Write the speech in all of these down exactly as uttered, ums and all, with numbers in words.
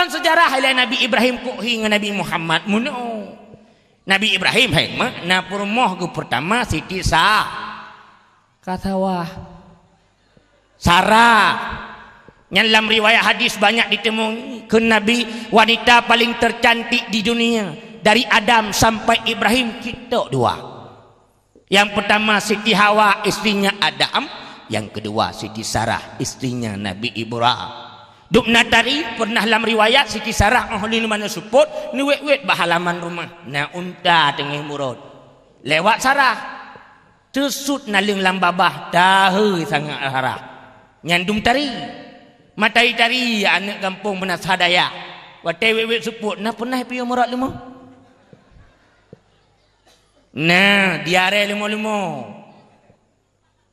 Sejarah ilée Nabi Ibrahim kok hi ngon Nabi Muhammad meunoe. Nabi Ibrahim hai mak na peurumoh geuh peurtama Siti Sa-, ka sawah. Sarah. Nyan lam riwayat hadis banyak ditemui keu Nabi, wanita paling tercantik di dunia. Dari Adam sampai Ibrahim, cit tok dua. Yang pertama Siti Hawa, istrinya Adam. Yang kedua Siti Sarah, istrinya Nabi Ibrahim. Dum na tari, pernah lam riwayat Siti Sarah óh lheueh mana seupôt, neuwét-wét bak halaman rumah. Na unta teungoh murot. Lewat Sarah. Teusut naleueng lam babah, tahe sangat Sarah. Nyan dum tari. Matai tari, aneuk gampông meunan sadaya. Watée wét-wét seupôt, na pernah piôh murot leumo? Nah, diare leumo-leumo.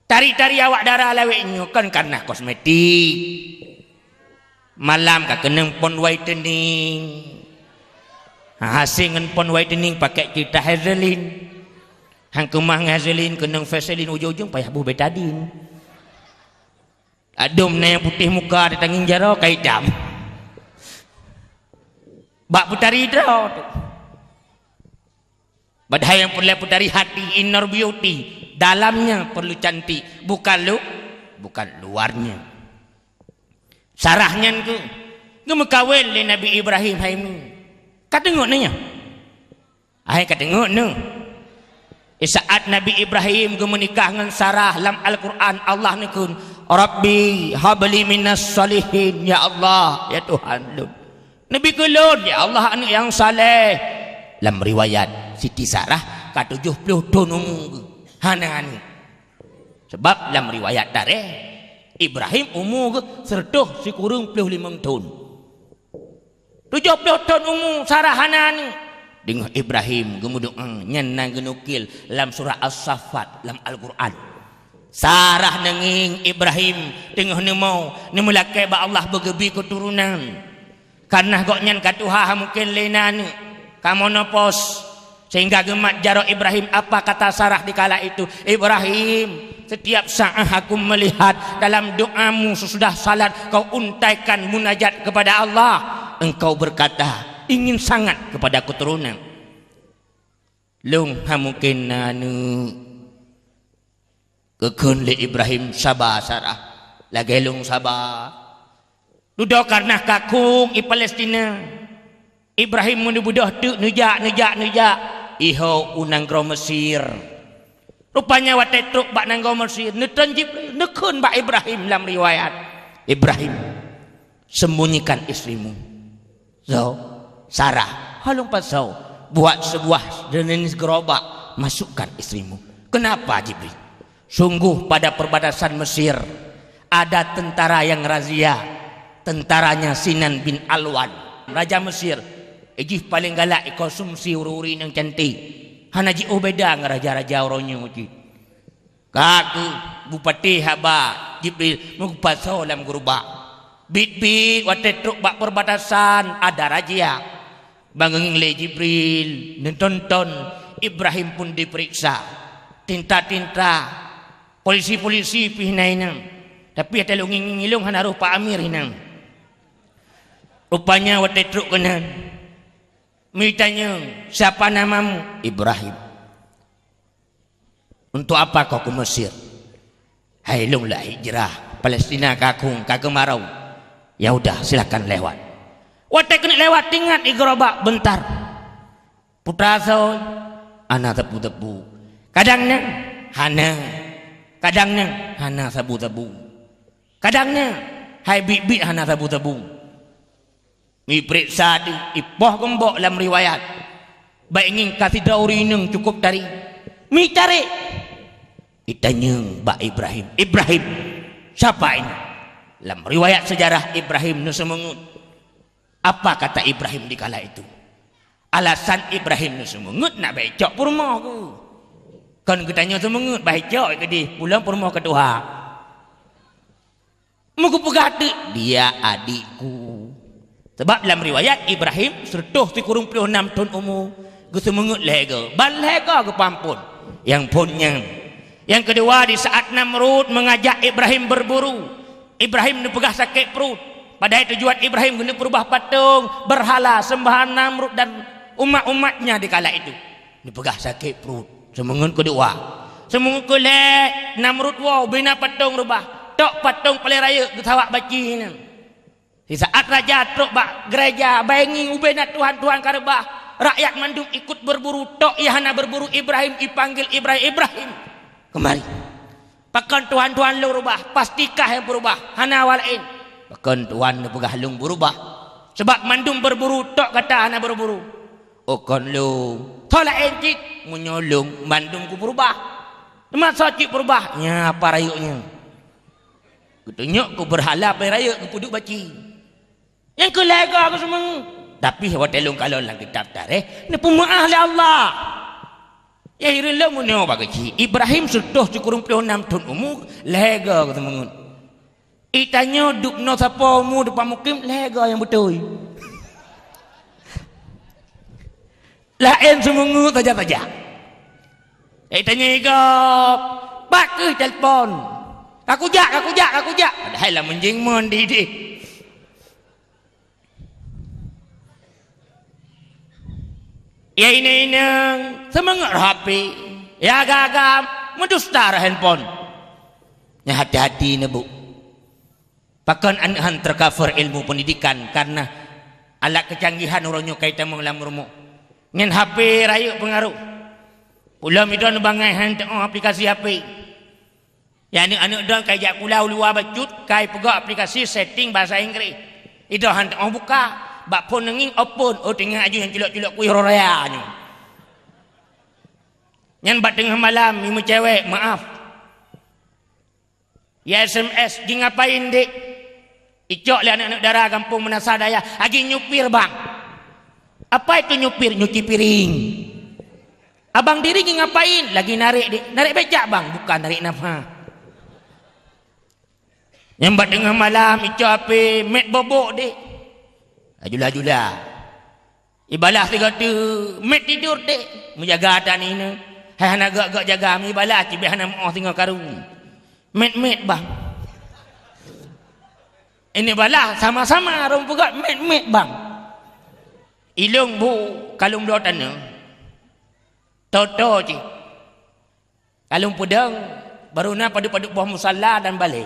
Tari-tari awak dara lawét nyoe kon karena kosmetik. Malam ka keunong pon whitening. Ha, hase ngon pon whitening pakai cerita Vaseline. Han keumah ngon Vaseline keunong Vaseline ujong-ujong payah buh betadine. Adum na nyang putéh muka ditangieng jaroe ka itam. Bak peutari droe tu. Padahai nyang peureulée peutari hati, inner beauty, dalamnya perlu cantik, bukan lu-, bukan luarnya. Sarah nyan keuh geumeukawen lé Nabi Ibrahim hai mi. Ka teungoh nyoe? Hai ka teungoh nyoe? Di saat Nabi Ibrahim geumeunikah ngon Sarah lam Al-Qur'an Allah neukheun, "Rabbi habli minas shalihin, ya Allah, ya Tuhan lôn." Neubi keu lôn, ya Allah, aneuk nyang saleh. Lam riwayat, Siti Sarah ka tujoh ploh thon umu geuh, hana aneuk. Sabab lam riwayat tareh, Ibrahim umu geuh seureutôh sikureueng ploh limong thon. Tujoh ploh thon umu, Sarah hana aneuk. Deungoh Ibrahim geumeudoá, nyan na geunukil lam surah As-Saffat lam Al-Qur'an. Sarah neungieng Ibrahim teungoh neumo, neumeulakée bak Allah beugeubi keuturonan. Kareuna gobnyan ka tuha, han mungken lé na aneuk, ka monopos, sehingga geumat jaroe Ibrahim. Apa kata Sarah di kala itu? "Ibrahim, setiap saat aku melihat dalam doamu sesudah salat kau untaikan munajat kepada Allah, engkau berkata ingin sangat kepada keturunan." Lôn han mungken na aneuk. Geukheun lé Ibrahim, "Saba, Sarah, lagée lôn saba." Dudoe kareuna kakung i Palestina, Ibrahim meuneubeudôh teuk neujak, neujak, neujak, iho u nanggroe Mesir. Rupanya watée trok bak nanggroe Mesir, neutron Jibril, neukheun bak Ibrahim lam riwayat, "Ibrahim, sembunyikan istrimu." So, Sarah, holong pasoe, buat sebuah jenis gerobak, masukkan istrimu. Kenapa, Jibril? Sungguh pada perbatasan Mesir ada tentara yang razia. Tentaranya Sinan bin Alwan, raja Mesir. Jih paling galak dikonsumsi ureuëng-ureuëng nyang cantik. Hana jiôh beda ngon raja-raja uroe nyoe cit. Ka kheueh bupati haba Jibril meupasoe lam geurubak. Biet-biet watée trok bak perbatasan ada razia. Ban geungieng lé Jibril, neutonton Ibrahim pun diperiksa. Tinta-tinta, polisi-polisi pih na inan. Tapi watée lôn ngieng-ngieng ilôn hana roh Pak Amir inan. Rupanya watée trok keunan, meutanyong, "Siapa namamu?" "Ibrahim." "Untuk apa kau ke Mesir?" "Hai lôn lak hijrah, Palestina ka khong, ka keumarau." "Ya udah, silakan lewat." Watée keuneuk lewat, teuingat di geurobak, "Beuntar." "Putra soe?" "Hana sapeue-sapeue." "Kadang nyan?" "Hana." "Kadang nyan?" "Hana sapeue-sapeue." "Kadang nyan?" "Hai biet-biet hana sapeue-sapeue." Iperiksa di, ipoh geumbok lam riwayat. Bak ngieng ka sidroe ureuëng inong cukôp tari. Meutarek. Itanyong bak Ibrahim, "Ibrahim, siapa ini?" Lam riwayat sejarah Ibrahim neuseumeungeut. Apa kata Ibrahim di kala itu? Alasan Ibrahim neuseumeungeut nak baicok peurumoh geuh. Kon geutanyoe seumeungeut, baicok keudeh, pulang peurumoh keu tuha. Meugeupeugah teuk, "Dia adikku." Sabab lam riwayat Ibrahim seureutôh sikureueng ploh nam thon umu, geuseumeungeut lhée goe, ban lhée goe geupeuamphon. Nyang phon nyan. Nyang keudua, di saat Namrud mengajak Ibrahim berburu, Ibrahim neupeugah sakét pruet. Padahai tujuan Ibrahim geuneuk peurubah patong beurhala seumbahan Namrud dan umat-umatnya di kala itu. Neupeugah sakét pruet, seumeungeut keudua. Seumeungeut keulhèe, Namrud woe ubé na patong reubah. Tok patong paleng rayeuk geusawak baci nyan. Di saat raja trok bak gereja, baengé ubé na tuhan-tuhan ka reubah. Rakyat mandum ikut berburu, tok nyang hana berburu Ibrahim, ipanggil Ibrahim, Ibrahim, kemari. Pakon tuhan-tuhan lôn reubah? Pasti kah nyang peurubah, hana awak laén. Pakon tuhan neupeugah lôn beurubah? Sabab mandum berburu, tok gata hana berburu. Oh kon lôn. Soe laén cit, meunyoe lôn mandum kupeurubah. Teuma soe cit peurubah? Nyan apa rayeuk nyan. Geutunyok keu beurhala peureulèe rayeuk geupeuduek baci. Nyang keu lhèe goe geuseumeung. Tapi watèe lôn kalon lam kitab tarikh, neupeumeu'ah lé Allah. Ya hireuen lôn meunyoe bak geuchik, Ibrahim seutoh sikureueng ploh nam thon umu, lhèe goe geuseumeung. Itanyoe dub noe sapo umu dub pamukim, lhèe goe nyang beutôi. Laén seumeungeut saja-saja. Itanyoe gob, pat keuh telepon. Ka kujak, ka kujak, ka kujak. Padahai lam meunjing mon didih. Ya inong-inong, seumeungeut roh H P. Ya agam-agam, meudusta roh handphone. Nyan hati-hati neubu. Pakon aneuk han tercover ilmu pendidikan karena alat kecanggihan uroe nyoe kai tamong lam rumoh. Nyan H P rayeuk peungaruh. Ulôn midon bangai han teu'oh aplikasi H P. Ya aneuk-aneuk dong kai jak kula u luwa bacut, kai peugah aplikasi setting bahasa Inggris. Idong han teu'oh buka, bak phon neungieng open, oh teungoh aju nyang culok-culok kueh uroe raya nyoe. Nyan bak teungoh malam, i meucewek, maaf. Ya S M S, "Ji ngapain, Dek?" Icok lé aneuk-aneuk dara gampông Meunasah Dayah, "Agi nyupir, Bang." "Apa itu nyupir?" "Nyuci piring." "Abang diri ji ngapain?" "Lagi narik, Dek." "Narik becak, Bang?" "Bukan, narik nafah." Nyang bak teungoh malam, icok H P, "Met bobok, Dek." Ajula-jula. Ibalah sigoe teuk, "Met tidur, Dek." Meujaga ata nina. Hai hana gok-gok jaga, meuibalah cibèh hana meu'oh singoh karu. "Met-met, Bang." Ini balah sama-sama rhom peugah, "Met-met, Bang." Ilong bu kalon bloe taneuh. Toto cit. Ka lôn peudong, barô na padub-padub boh musala dan balè.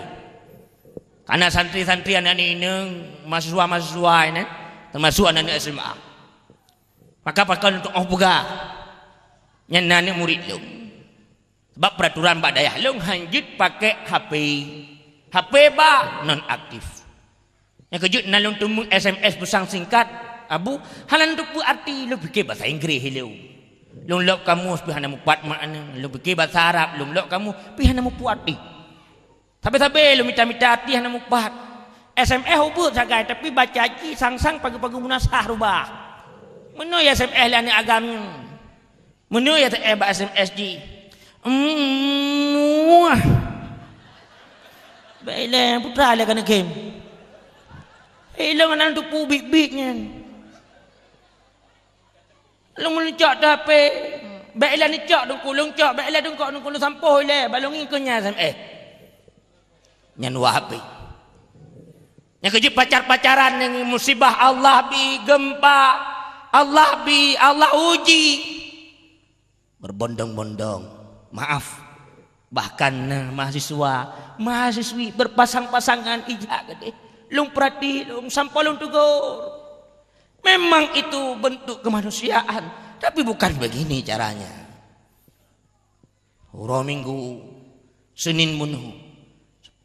Kana santri-santri aneuk inong, mahasiswa-mahasiswa nyan, teumasuk aneuk-aneuk S M A. Maka pakon untuk oh peugah, nyan na aneuk murit lôn. Sabab peuraturan bak dayah lôn han jeuet pakèk H P. H P bak nonaktif. Nyang keujeuet na lôn teumeung S M S pesan singkat, "Abu, hana lôn teupeue arti, lôn pike basa Inggréh ilèe. Lôn lok kamus pih hana mupat makna, lôn pike basa Arab, lôn lok kamus pih hana mupeue arti. Sabe-sabe lôn mita-mita arti hana mupat. S M S ubeuet sagai, tapi baca jih sang-sang pageue-pageue meunasah rubah." Meunoe S M S lé aneuk agam nyoe. Meunyoe ya teu'éh bak S M S jih. Muah. Bèk ilèe putra lé keuneuk game. Ilong aneuk tupu bit-bit nyan. Lôn meucok teuh H P. Bèk ilèe neucok deungku, lôn cok, bèk ilèe deungkok deungku, lôn sampôh ilèe, balong ngieng keu nyan S M S. Nyan wah H P. Nyang keujeuet pacar-pacaran nyang musibah Allah bi, gempa Allah bi, Allah uji. Berbondong-bondong, maaf. Bahkan na mahasiswa, mahasiswi berpasang-pasangan ijak keudeh. Lôn peurati, lôn sampoe lôn tegur. Memang itu bentuk kemanusiaan, tapi bukan begini caranya. Uroe Minggu, Senin bunoe,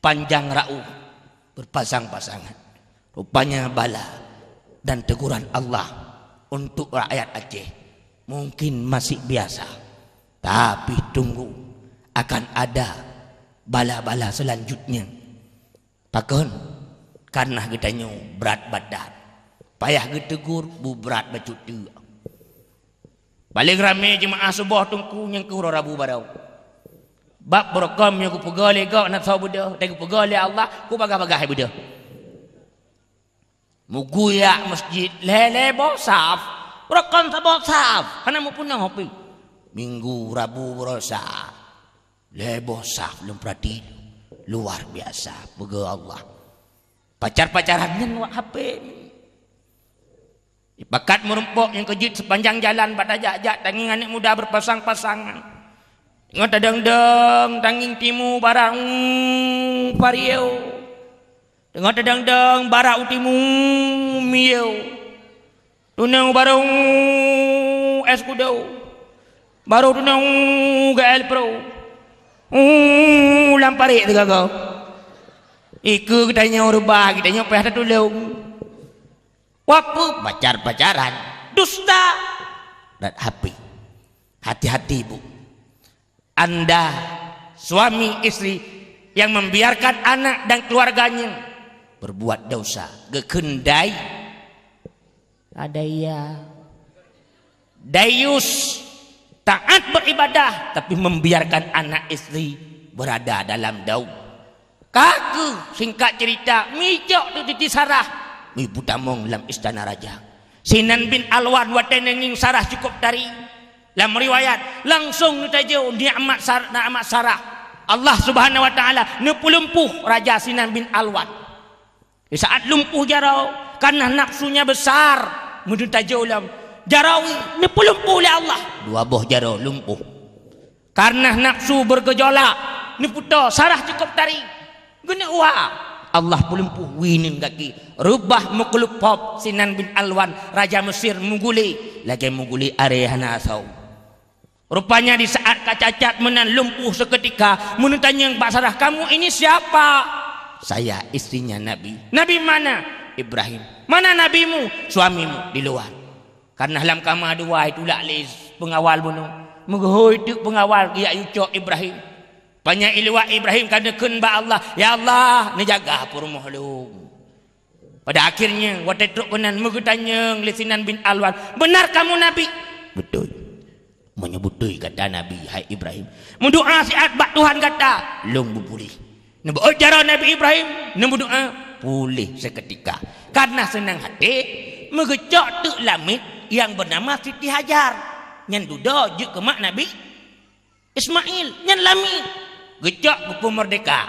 panjang rauh, berpasang-pasangan. Rupanya bala dan teguran Allah untuk rakyat Aceh mungkin masih biasa. Tapi tunggu, akan ada bala-bala selanjutnya. Pakon? Karena geutanyoe brat batat. Payah geutegur, bu brat bacut teuk. Paleng ramé jeumaáh suboh teungku nyang keu uroe Rabu baroe. Bab beurokon meunyoe geupeugah lé gob na soe beudôh, dan geupeugah lé Allah, kubagaih-bagaih beudôh. Meuguyak masjid lhèe-lhèe boh saf, beurokon saboh saf, hana meupeunoh pih. Minggu, Rabu, Barosa. Lhèe boh saf lôn peurati, luar biasa, peugah Allah. Pacar-pacaran nyan wak H P. Bakat meurumpok nyang keujeuet sipanjang jalan bak tajak-jak tangieng aneuk muda beupasang-pasangan. Teungoh tadong-dong tangieng timu barang parieu. Teungoh tadong-dong barang u timu mieu. Tunong barô es kudo. Barô tunong G L Pro. Uh, lam parit teugaga. Ikeue geutanyoe reubah, geutanyoe payah tatulông. Wapeue pacar-pacaran, dusta, dan H P. Hati-hati, Bu. Anda, suami istri yang membiarkan anak dan keluarganya berbuat dosa, geukheun dai-, ada iya. Dayus, taat beribadah, tapi membiarkan anak istri berada dalam dau-, Ka keuh, singkat cerita, micok teuk Siti Sarah, mipeutamong lam istana raja. Sinan bin Alwan watée neungieng Sarah cukôp tari. Lam riwayat, langsong neutajô nikmat Sar-, nikmat Sarah. Allah Subhanahu wa Taala neupeulumpuh Raja Sinan bin Alwan. Di saat lumpuh jaroe, karena nafsunya besar, meuneutajô lom. Jaroe neupeulumpuh lé Allah. Dua boh jaroe lumpuh. Karena nafsu bergejolak, neupeutoe Sarah cukôp tari. Geuneuk wa, Allah peulumpuh wineun gaki. Reubah meukeulub pop Sinan bin Alwan, raja Mesir, mugule, lagée mugule aré hana asoe. Rupanya di saat ka cacat meunan lumpuh seketika, meuneutanyeung bak Sarah, "Kamu ini siapa?" "Saya istrinya Nabi." "Nabi mana?" "Ibrahim." "Mana nabimu?" "Suamimu di luar." Karena lam kama dua itulak lé pengawal bunoe. Meugeuhôi teuk pengawal geujak yucok Ibrahim. Panya iluwa Ibrahim ka neukheun bak Allah, "Ya Allah, neujaga peurumoh lôn." Pada akhirnya, watée trok keunan meugeutanyong lé Sinan bin Alwan, "Benar kamu Nabi?" "Beutôi." "Meunyoe beutôi gata Nabi, hai Ibrahim, meudoa siat bak Tuhan gata, lôn beupuléh." Neubeuôt jaroe Nabi Ibrahim, neumeudoa, puléh seketika. Karena seunang até, meugeucok teuk lamiet nyang beunama Siti Hajar. Nyan dudoe jeuet keu mak Nabi Ismail, nyan lamiet. Geucok geupeumeurdeka.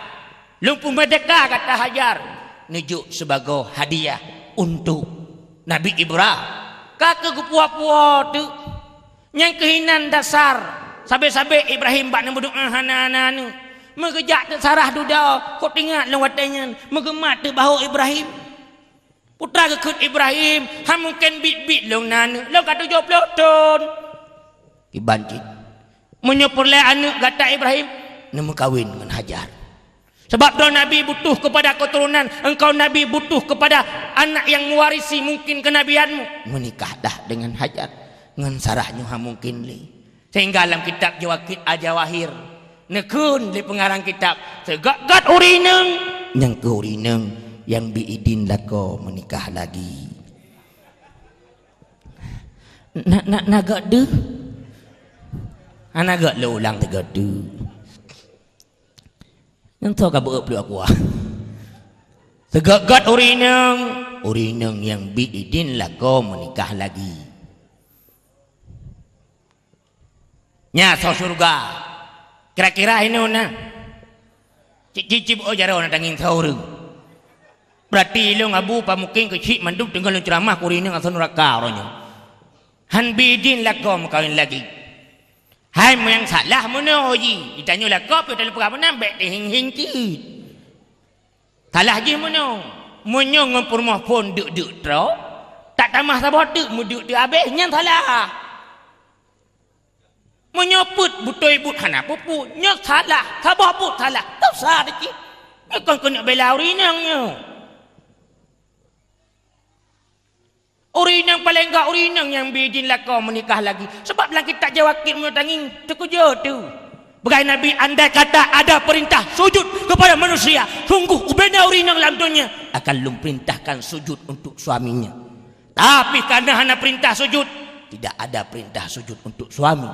"Lôn peumeurdeka gata Hajar." Neujok sibagoe hadiah untuk Nabi Ibra-, ka keuh geupuwoe-puwoe teuk. Nyang keuh inan dasar sabe-sabe Ibrahim bak neumeudoa hana na aneuk. Meugeujak teuk Sarah dudoe, kok teuingat lom watée nyan, meugeumat teuk bahô Ibrahim. Putra geukheun Ibrahim, "Hana mungken biet-biet lôn na aneuk, lôn ka tujoh ploh thon." Kiban cit, "Meunyoe peureulée aneuk gata Ibrahim, neumeukawen ngon Hajar. Sabab droe Nabi butuh keupada keuturonan, engkau Nabi butuh keupada anak nyang meuwarisi mungken keunabianmu. Meunikahlah deungon Hajar, ngon Sarah nyoe hana mungken lé." Sehingga lam kitab Jawakit Al-Jawahir, neukheun lé peungarang kitab, "Sigot-got ureuëng inong, nyang keuh ureuëng inong nyang bi idin lakoe meunikah lagi." Na, na, na gét deuh? Hana gét lé ulang teuga deuh. Nyang tho ka beuôt pluek kuah. Sigot-got ureuëng inong, ureuëng inong nyang bi idin lakoe meunikah lagi. Nyan soe syeuruga. Kira-kira inoe na. Cit-cit beuôt jaroe na tangieng soe ureuëng. Berarti ilong abu pamuking keuchik mandum teungoh lôn ceuramah keu ureuëng inong asoe nuraka uroe nyoe. Han bi idin lakoe meukawen lagi. Hai meunyoe salah meunoe jih, jitanyoe lakoe pih taleupeugah meunan bék teuhing-hing cit. Salah jih meunoe, meunyoe ngon peurumoh phon deuk-deuk troe, tak tamah saboh teuk meudeuk teuk habéh, nyan salah. Meunyoe peuet beutôi buet hana peue-peue, nyoe salah, saboh buet salah, desya teuh cit. Nyoe kon keuneuk bela ureuëng inong nyoe. Ureuëng inong paleng gét ureuëng inong nyang bi idin lakoe meunikah lagi. Sabab lam kitab Jawakit meunyoe tangieng teukeujot teuh. Peugah Nabi, andai kata ada perintah sujud kepada manusia, sungguh ubena ureuëng inong lam donya akan lôn perintahkan sujud untuk suaminya. Tapi karena hana perintah sujud, tidak ada perintah sujud untuk suami.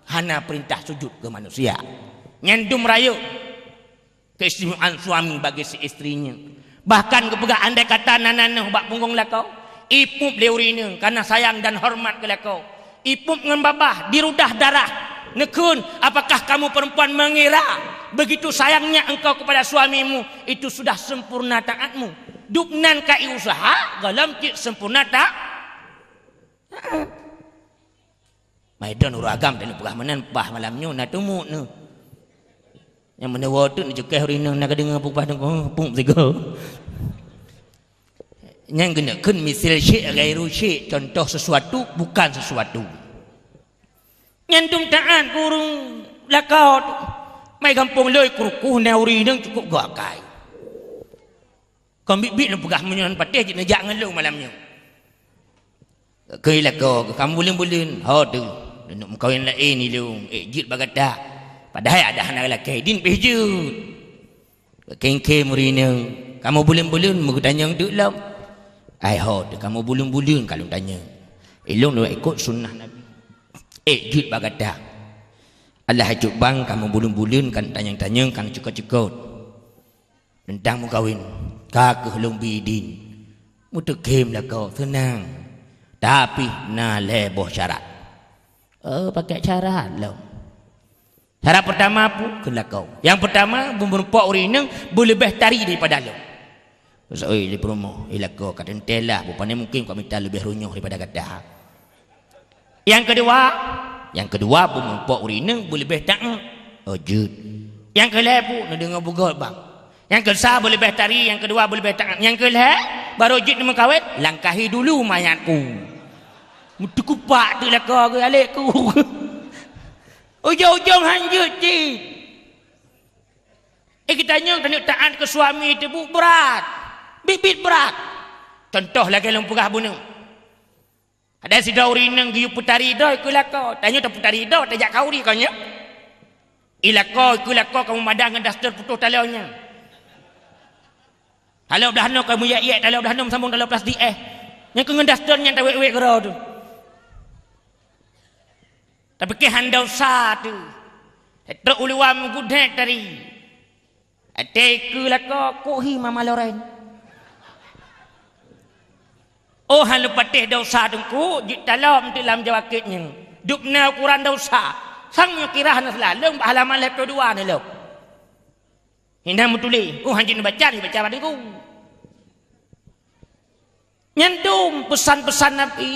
Hana perintah sujud keu manusia. Nyan dum rayeuk keistimewaan suami bagi si istrinya. Bahkan geupeugah andai kata na nanoh bak punggong lakoe, ipup lé ureuëng inong karena sayang dan hormat keu lakoe. Ipup ngon babah dirudah darah. Neukheun, "Apakah kamu perempuan mengira begitu sayangnya engkau kepada suamimu, itu sudah sempurna taatmu?" Dubnan ka iusaha, gohlom cit sempurna ta-, Maidon ureueng agam teuneuk peugah meunan, bah malam nyoe na teumuk nyoe. Nyang meunoe woe teuk neucukéh ureueng inong na geudeungoe peugah deungoe, pung sigoe. Nyang geuneuk kheun misil syek ghairu syek, contoh sesuatu bukan sesuatu. Nyan dum taát keu ureueng lakoe. Mai gampông lôi keurukoh na ureueng inong cukup geuakai. Kon biet-biet lôn peugah meunyoe patéh jeuet neujak ngon lôn malam nyoe. Keu i lakoe, kamoe buleuen-buleuen, ho teuh, neunok meukawen laén ilôn, ék jeuet bak gata. Padahai adak hana lakée idin pih jeuet. Keu khém-khém ureueng inong, kamoe buleuen-buleuen meugeutanyong teuk lom. Ai ho teuh kamoe buleuen-buleuen ka lôn tanyong. Ilôn lôn ikot sunnah Nabi. Ék jeuet bak gata. Alah cut bang kamoe buleuen-buleuen kan tanyong-tanyong kan cukot-cukot. Teuntang meukawen, ka kheueh lôn bi idin. Meuteukhem lakoe, seunang. Tapi na lhée boh syarat. Oh, pakai syarat lom. Syarat peurtama peue kheun lakoe? Nyang peurtama, beumeurumpok ureueng inong beuleubeh tari daripada lôn. Oi, lé peurumoh, i lakoe ka teuntée lah, bupane mungken ka mita leubeh runoh daripada gata. Nyang keudua, nyang keudua, beumeurumpok ureueng inong beuleubeh taát. Oh, jeuet. Nyang keulhée peue, neudeungoe beugot bang. Nyang keusa beuleubeh tari, nyang keudua beuleubeh taát. Nyang keulhée, barô jeuet neumeukawen, langkahi dulu mayatku. Meuteukeupak teuk lakoe geuh alekku. Ujong-ujong han jeuet cit. Eh, geutanyoe taneuk taát keu suami teuh bu brat. Biet-biet brat. Contoh lagée lôn peugah bunoe. Ada sidroe ureueng inong geuyue peutari droe keu lakoe. Tanyoe tapeutari droe, tajak khanduri kon nyoe. I lakoe, keu lakoe kamoe madang ngon daster putôh taloe nyan. Taloe blaih noe kamoe yek-yek, taloe blaih noe meusambong taloe plastik éh. Nyang keu ngon daster nyan tawét-wét keudroe teuh. Tapi keu han desya teuh. Trok u luwa meugudek tari. Até keu lakoe kok hi Mama Loren. Oh, han leupatéh desya teungku, jeuet talom teuk lam Jawa Két nyoe. Dubna ukuran desya. Sang meunyoe kira hana seulaleueng bak halaman lhée ploh dua nyoe lom. Hina meutuléh, oh, han jeuet neubaca, neubaca bak teungku. Nyan dum peusan-peusan Nabi.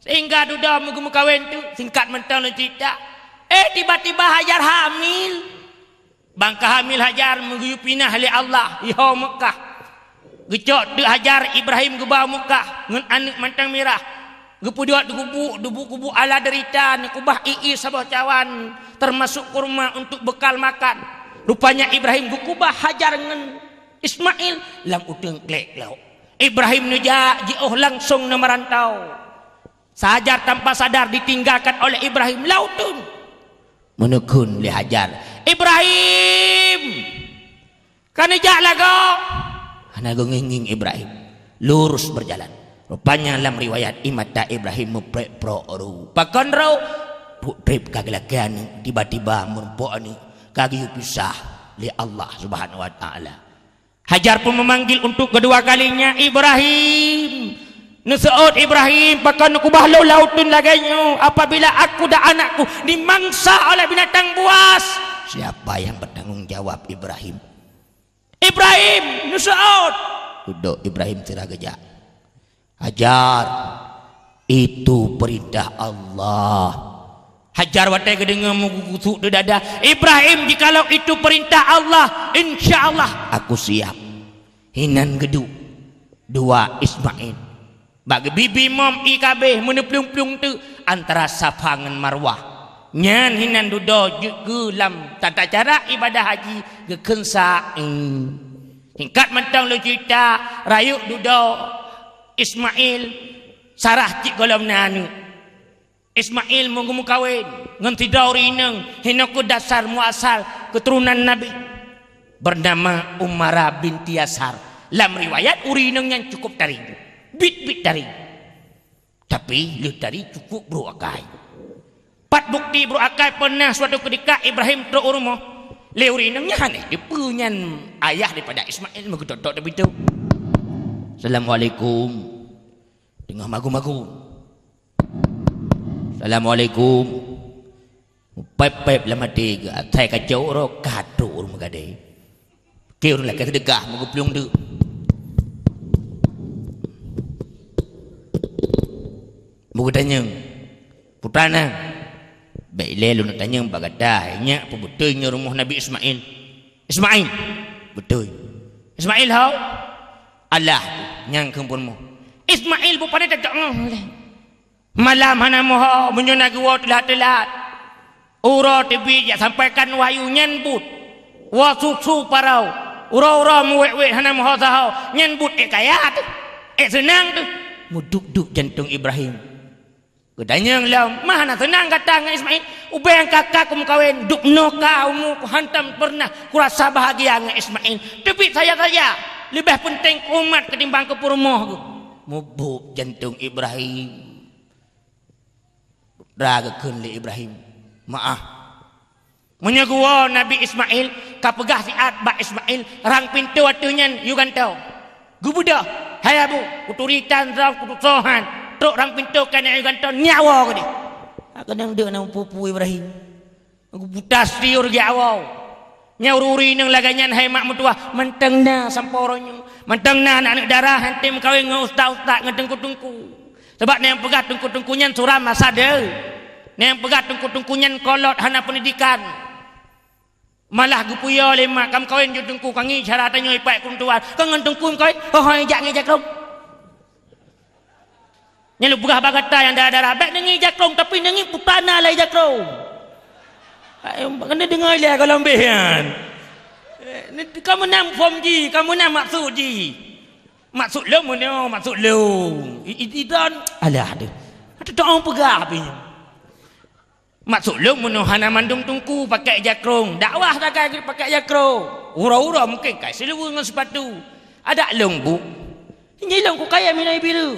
Sehingga dudoe meugeumeukawen teuk, singkat mantong lôn cerita. Eh, tiba-tiba Hajar hamil. Bang ka hamil Hajar meugeuyue pinah lé Allah, iho Meukah. Geucok teuk Hajar, Ibrahim geuba Meukah ngon aneuëk mantong mirah. Geupeuduek di gubuk, di gubuk ala deurita, neukeubah ié saboh cawan, teumasok kurma untuk beukal makan. Rupanya Ibrahim geukeubah Hajar ngon Ismail lam uteuen klék lom. Ibrahim neujak jiôh langsong neumeurantau. Hajar tanpa sadar ditinggalkan oleh Ibrahim lam uteuen. Meuneukheun lé Hajar, "Ibrahim! Ka neujak lagoe?" Hana geungieng-ngieng Ibrahim. Lurus berjalan. Rupanya lam riwayat, ie mata Ibrahim meuprek-prok ru. Pakon ro? Treb ka geulakée aneuëk, tiba-tiba meurumpok aneuëk ka geuyue pisah lé Allah Subhanahu wa Taala. Hajar pun memanggil untuk kedua kalinya, "Ibrahim!" Neuseuôt Ibrahim, "Pakon neukeubah lôn lam uteuen lagée nyoe? Apabila aku dan anakku dimangsa oleh binatang buas, siapa yang bertanggung jawab?" Ibrahim, "Ibrahim, neuseuôt!" Dudoe Ibrahim sira geujak. "Hajar, itu perintah Allah." Hajar watée geudeungoe meugugusuek di dada, "Ibrahim, jikalau itu perintah Allah, insya Allah aku siap." Hinan geuduek dua Ismail. Bak geubibi mom ie ka abéh meuneuplueng-plueng teuk antara Safa ngon Marwah. Nyan hinan dudoe jeuet keu lam tata cara ibadah haji geukheun sa'i. Singkat mantong lôn cerita, rayeuk dudoe Ismail, Sarah cit gohlom na aneuëk. Ismail meugeumeukawen ngon sidroe ureuëng inong, hinoe keuh dasar muasal keuturonan Nabi, bernama Umara binti Yasar. Lam riwayat, ureuëng inong nyan cukup tari, biet-biet tari. Tapi lheueh tari cukup brok akai. Pat bukti brok akai, pernah suatu keudika Ibrahim trok u rumoh lé ureuëng inong nyan, hana teupeue nyan ayah daripada Ismail, meugeutôk-tôk teupintoe. "Assalamualaikum." Teungoh magu-magu. "Assalamualaikum." Pép-pép lam até geuh, asai kacok uroe, ka trok ureuëng meugadée. Keu ureuëng lakée seudeukah meugeuplueng deuk. Geutanyong, "Putra nang, bèk ilèe lôn tanyong bak gata, hai nyak, peu beutôi nyoe rumoh Nabi Ismail?" "Ismail?" "Beutôi." "Ismail ho?" "Allah, nyang kheun peurumoh." "Ismail beu pane teuka lé. Malam hana meuho, meunyoe na geuwoe teulat-teulat. Uroe teubiet jak sampaikan wahyu nyan buet. Woe su-su parau. Uroe-uroe meuwét-wét hana meuho saho, nyan buet ék kaya teuh, ék seunang teuh." Meudup-dup jantong Ibrahim. Geutanyong lom, "Ma hana seunang gata ngon Ismail? Ubeng ka-ka kumeukawen, dubnoe ka umu hantom peureunah kurasa bahagia ngon Ismail. Teubiet saja-saja, leubeh peunteng keu umat ketimbang keu peurumoh." Meubup jantong Ibrahim. Ra geukheun lé Ibrahim, "Meu'ah. Meunyoe geuwoe Nabi Ismail, kapeugah siat bak Ismail, rang pintoe ateueh nyan yue gantoe. Geubeudôh, hai Abu, kuturi tan droe kutusoe han, trok rang pintoe keunan yue gantoe, nyak woe keudeh." Ka keunong deuk na pu-pu Ibrahim. Geubuta siur geuwoe. Nyan ureuëng-ureuëng inong lagée nyan hai mak meutuwah, mantong na sampoe uroe nyoe. Mantong na aneuëk-aneuëk dara han tém meukawen ngon ustaz-ustaz ngon teungku-teungku. Sabab na nyang peugah teungku-teungku nyan suram masa deuh. Na nyang peugah teungku-teungku nyan kolot hana peundidikan. Malah geupeuyô lé mak, "Ka meukawen jeuet teungku, ka ngieng cara tanyoe ipak keu ureuëng tuha. Ka ngon teungku meukawen, ho-ho jak ngieng jakrong." Nyan lôn peugah bak gata nyang dara-dara, bék neungieng jakrong, tapi neungieng putana lé jakrong. Keuneuk deungoe lé goh lom beh nyan. Eh, ka meunan phom jih, ka meunan maksud jih. Maksud lôn meunyoe, maksud lôn. I, i, i don, alah deh. Ata teuong peugah pih nyoe. Maksud lôn meunyoe hana mandum teungku pakai jakrong, dakwah sagai geuh pakai jakrong. Uroe-uroe mungken kai siluweue ngon sipatu. Adak lôn bu. Nyan lôn kukayém hinoe biru.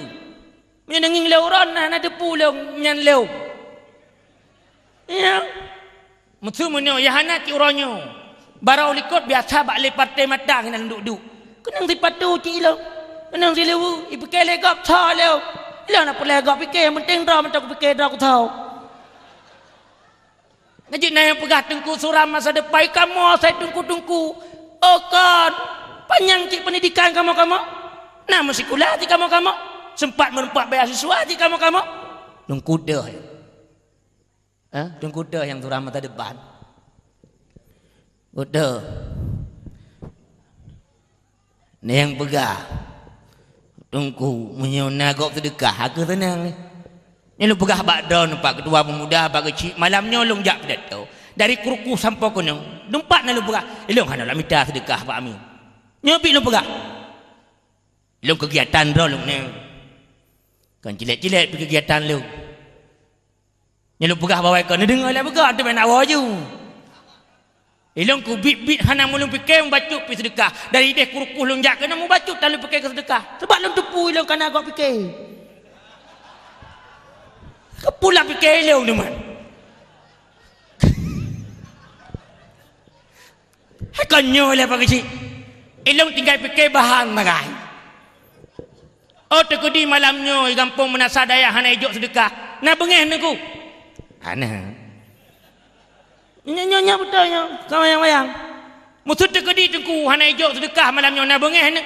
Meunyoe neungieng lé uroe na, na teupeue lôn nyan lôn. Ya. Meuseu meunyoe ya hana cit uroe nyoe. Barô likot biasa bak lé partai mata ngon duek-duek. Keunong sipatu cit ilong. Keunong siluweue, ipike lé gob tho ilong. Ilong na peulée gob pike, nyang penting droe mantong kupike droe kutho. Neujeuet na nyang peugah teungku suram masa depan kamoe asai teungku-teungku. Oh kon, panyang cit peundidikan kamoe-kamoe. Na meusikula cit kamoe-kamoe. Sempat meureumpok beasiswa cit kamoe-kamoe. Teungku deuh. Ha? Teungku deuh nyang suram masa depan. Deuh. Nyang peugah, "Teungku, meunyoe na gob seudeukah, ka seunang." Nyan lôn peugah bak droeneuh, Pak Ketua Pemuda, bak geuchik, malam nyoe lôn jak pidato. Dari Kruku sampoe keunoe, teumpat na lôn peugah, "Ilong hana lôn mita seudeukah, Pak Amin." Nyoe pih lôn peugah. Lôn keugiatan droe lôn nyoe. Kon cilet-cilet pih keugiatan lôn. Nyan lôn peugah bak awai kon, neudeungoe lé beugöt, teuma nak woe ju. Ilong kubiet-biet hana meulôn pike mubacut pih seudeukah. Dari ideh Kruku lôn jak keunoe mubacut tan lôn pike keu seudeukah. Sabab lôn teupeue ilong kana gob pike. Keupeue lam pike ilong teuma. Hai kon nyoe lé Pak Geuchik. Ilong tinggai pike bahan bagai. Oh, teukeudi malam nyoe gampông meunasah dayah hana ijok seudeukah. Na beungéh Teungku? Hana. Nyoe, nyoe, nyoe beutôi nyoe, kon wayang-wayang. Meuseu teukeudi Teungku hana ijok seudeukah malam nyoe, na beungéh nyoe?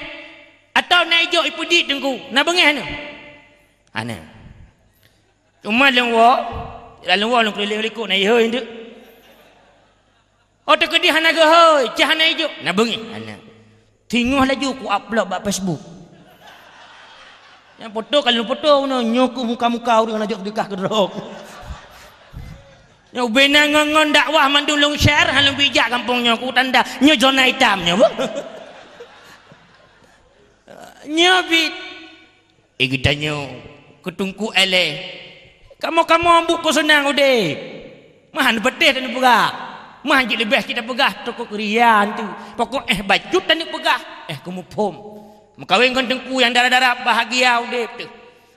Atawa na ijok ipeudiet Teungku, na beungéh nyoe? Hana. Teuma lôn woe, lôn woe lôn keulileng likot na ihôi nteuk. Oh, teukeudi hana geuhôi, cit hana ijok, na beungéh, hana. Singoh laju ku upload bak Facebook. Nyang foto ka lôn foto bunoe, nyoe keuh muka-muka ureuëng hana jok seudeukah keu droe. Nyoe ubena ngon-ngon dakwah mandum lôn share, hana lôn bijak gampông nyoe, ku tanda nyoe zona itam nyoe. Nyoe bit. Eh, geutanyoe keu Teungku Eleh, kamoe-kamoe buet keu seunang udeb. Meuhan peutéh taneuk peugah. Meuhan jeuet leubeh cit tapeugah teuka keurian tu. Pokok eh bacut taneuk peugah, eh keumuphom. Meukawen ngon teungku nyang dara-dara bahagia udeb teuh.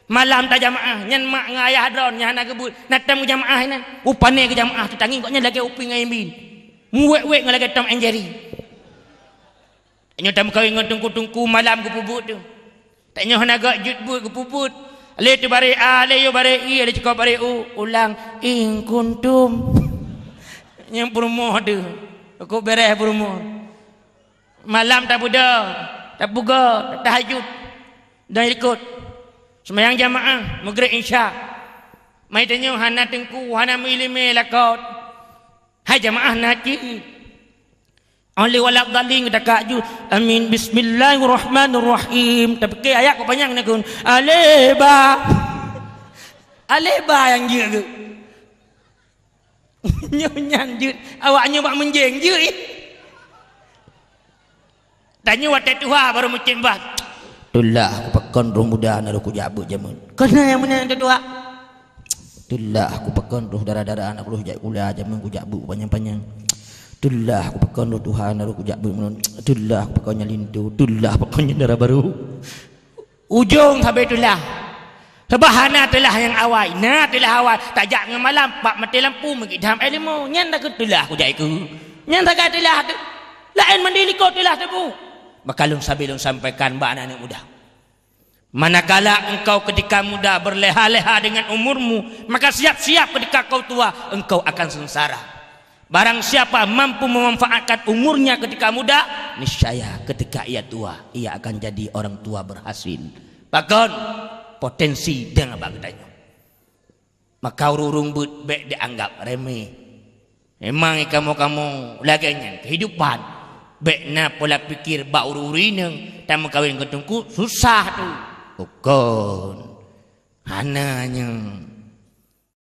Malam tajamaah, nyan mak ngon ayah droe nyang hana geubeuet, na tam geujamaah inan. Upane geujamaah teutangieng gobnyan lagée Upin ngon Ipin. Muwet-wet ngon lagée Tom and Jerry. Nyoe tameukawen ngon teungku-teungku malam geupeubuet tu. Tanyoe hana gak jeuet buet geupeubuet. Lé teuh baré A, lé yoh baré I, lé cukop baré U, ulang, "In kuntum." Nyang peurumoh tu. Kok beres peurumoh. Malam tapeudong, tapugo, tatahajud. Dan ikot. Seumayang jamaah, Maghrib, Isya. Mai tanyoe hana teungku, hana meuileumé lakoe. Hai jamaah na cit. Oleh waladhdallin takak ju. Amin. Bismillahirrahmanirrahim. Tapi ke ayat kok panjang nak kun. Aleba. Aleba nyang jeuet ke? Nyoe nyan jeuet. Awak nyoe bak meunjeng jeuet. Tanyoe watée tuha baru meucit bah. Teulah kupakon roh muda na roh kujak beuet jameun. Keuneuk nyang meunan teutuha. Teulah kupakon roh dara-dara na roh jak kuliah jameun kujak beuet panyang-panyang. Teulah kupakon roh tuha na roh kujak beuet meunun. Teulah kupakon nyang linto. Teulah pakon nyang dara baru. Ujong sabe teulah. Sebab hana teulah nyang awai. Na teulah awai. Tajak ngon malam, bak maté lampu, meugidam ilmu. Nyan dah teulah kujak ikeu. Nyan sagai teulah tu. Laén mandi likot teulah tebu. Maka lôn sabe lôn sampaikan bak aneuk muda. Manakala engkau ketika muda berleha-leha dengan umurmu, maka siap-siap ketika kau tua, engkau akan sengsara. Barang siapa mampu memanfaatkan umurnya ketika muda, niscaya ketika ia tua, ia akan jadi orang tua berhasil. Pakon potensi deng abang geutanyoe. Maka ureuëng-ureuëng beuet bék dianggap remeh. Memang kamoe-kamoe lagée nyan kehidupan. Bék na pola pikir bak ureuëng-ureuëng inong tameukawen ngon teungku susah tu. Bukon. Hana nyoe.